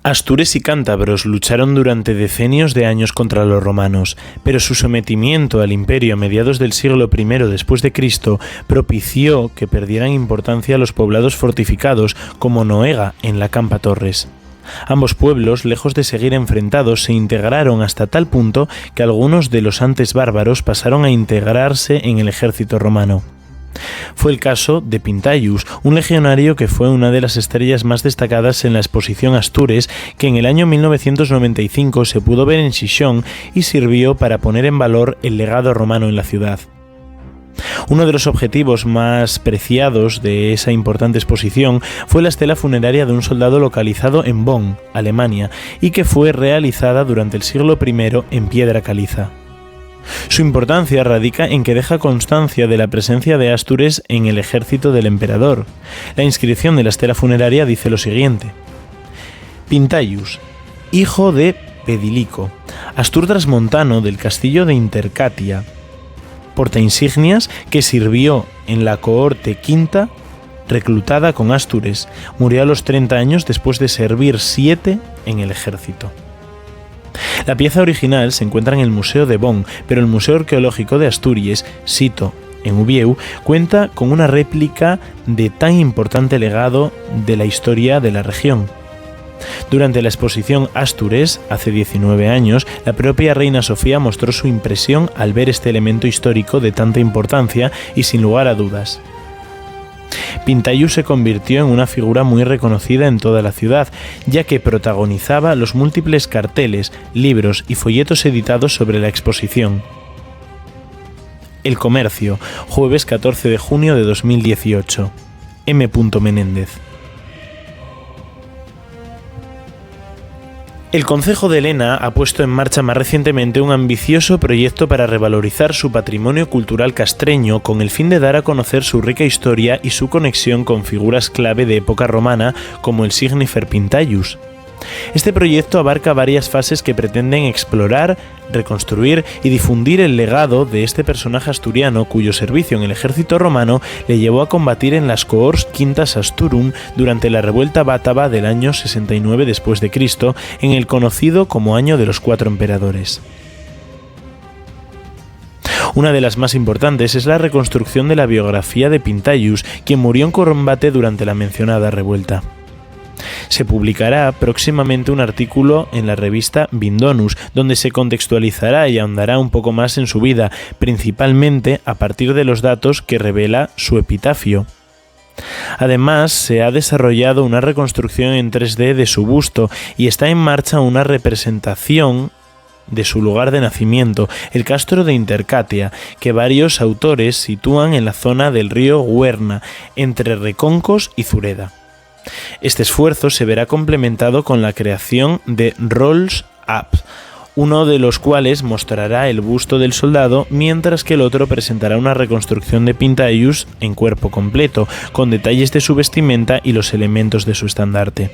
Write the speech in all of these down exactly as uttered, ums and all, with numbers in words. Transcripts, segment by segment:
Astures y cántabros lucharon durante decenios de años contra los romanos, pero su sometimiento al imperio a mediados del siglo primero después de Cristo propició que perdieran importancia los poblados fortificados como Noega en la Campa Torres. Ambos pueblos, lejos de seguir enfrentados, se integraron hasta tal punto que algunos de los antes bárbaros pasaron a integrarse en el ejército romano. Fue el caso de Pintaius, un legionario que fue una de las estrellas más destacadas en la exposición Astures, que en el año mil novecientos noventa y cinco se pudo ver en Xixón y sirvió para poner en valor el legado romano en la ciudad. Uno de los objetivos más preciados de esa importante exposición fue la estela funeraria de un soldado localizado en Bonn, Alemania, y que fue realizada durante el siglo primero en piedra caliza. Su importancia radica en que deja constancia de la presencia de Astures en el ejército del emperador. La inscripción de la estela funeraria dice lo siguiente: Pintaius, hijo de Pedilico, astur trasmontano del castillo de Intercatia, portainsignias que sirvió en la cohorte quinta, reclutada con Astures, murió a los treinta años después de servir siete en el ejército. La pieza original se encuentra en el Museo de Bonn, pero el Museo Arqueológico de Asturias, sito en Uviéu, cuenta con una réplica de tan importante legado de la historia de la región. Durante la exposición Astures, hace diecinueve años, la propia reina Sofía mostró su impresión al ver este elemento histórico de tanta importancia y, sin lugar a dudas, Pintaius se convirtió en una figura muy reconocida en toda la ciudad, ya que protagonizaba los múltiples carteles, libros y folletos editados sobre la exposición. El Comercio, jueves catorce de junio de dos mil dieciocho. M. Menéndez. El Concejo de Lena ha puesto en marcha más recientemente un ambicioso proyecto para revalorizar su patrimonio cultural castreño, con el fin de dar a conocer su rica historia y su conexión con figuras clave de época romana, como el Signifer Pintaius. Este proyecto abarca varias fases que pretenden explorar, reconstruir y difundir el legado de este personaje asturiano, cuyo servicio en el ejército romano le llevó a combatir en las cohors Quintas Asturum durante la revuelta bátava del año sesenta y nueve después de Cristo, en el conocido como Año de los Cuatro Emperadores. Una de las más importantes es la reconstrucción de la biografía de Pintaius, quien murió en combate durante la mencionada revuelta. Se publicará próximamente un artículo en la revista Vindonus, donde se contextualizará y ahondará un poco más en su vida, principalmente a partir de los datos que revela su epitafio. Además, se ha desarrollado una reconstrucción en tres D de su busto y está en marcha una representación de su lugar de nacimiento, el castro de Intercatia, que varios autores sitúan en la zona del río Huerna, entre Reconcos y Zureda. Este esfuerzo se verá complementado con la creación de Rolls Up, uno de los cuales mostrará el busto del soldado, mientras que el otro presentará una reconstrucción de Pintaius en cuerpo completo, con detalles de su vestimenta y los elementos de su estandarte.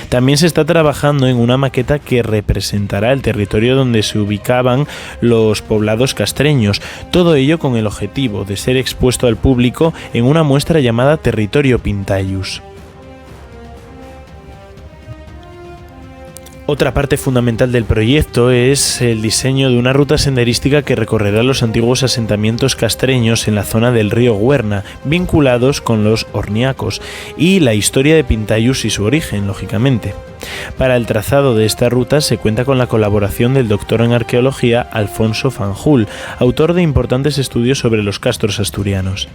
También se está trabajando en una maqueta que representará el territorio donde se ubicaban los poblados castreños, todo ello con el objetivo de ser expuesto al público en una muestra llamada Territorio Pintaius. Otra parte fundamental del proyecto es el diseño de una ruta senderística que recorrerá los antiguos asentamientos castreños en la zona del río Huerna, vinculados con los horniacos, y la historia de Pintaius y su origen, lógicamente. Para el trazado de esta ruta se cuenta con la colaboración del doctor en arqueología Alfonso Fanjul, autor de importantes estudios sobre los castros asturianos.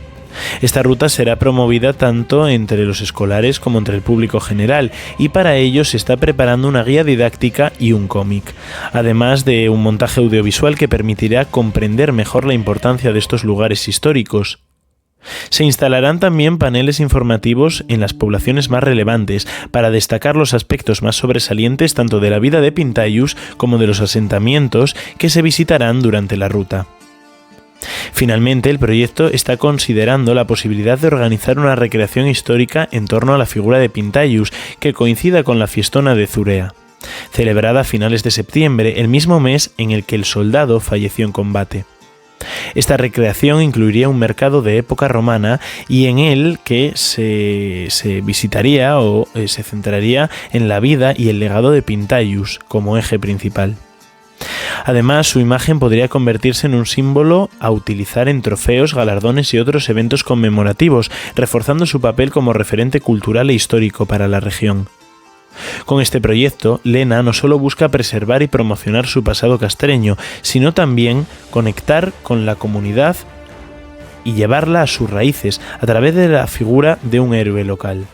Esta ruta será promovida tanto entre los escolares como entre el público general, y para ello se está preparando una guía didáctica y un cómic, además de un montaje audiovisual que permitirá comprender mejor la importancia de estos lugares históricos. Se instalarán también paneles informativos en las poblaciones más relevantes para destacar los aspectos más sobresalientes tanto de la vida de Pintaius como de los asentamientos que se visitarán durante la ruta. Finalmente, el proyecto está considerando la posibilidad de organizar una recreación histórica en torno a la figura de Pintaius que coincida con la fiestona de Zurea, celebrada a finales de septiembre, el mismo mes en el que el soldado falleció en combate. Esta recreación incluiría un mercado de época romana y en el que se, se visitaría o eh, se centraría en la vida y el legado de Pintayus como eje principal. Además, su imagen podría convertirse en un símbolo a utilizar en trofeos, galardones y otros eventos conmemorativos, reforzando su papel como referente cultural e histórico para la región. Con este proyecto, Lena no solo busca preservar y promocionar su pasado castreño, sino también conectar con la comunidad y llevarla a sus raíces a través de la figura de un héroe local.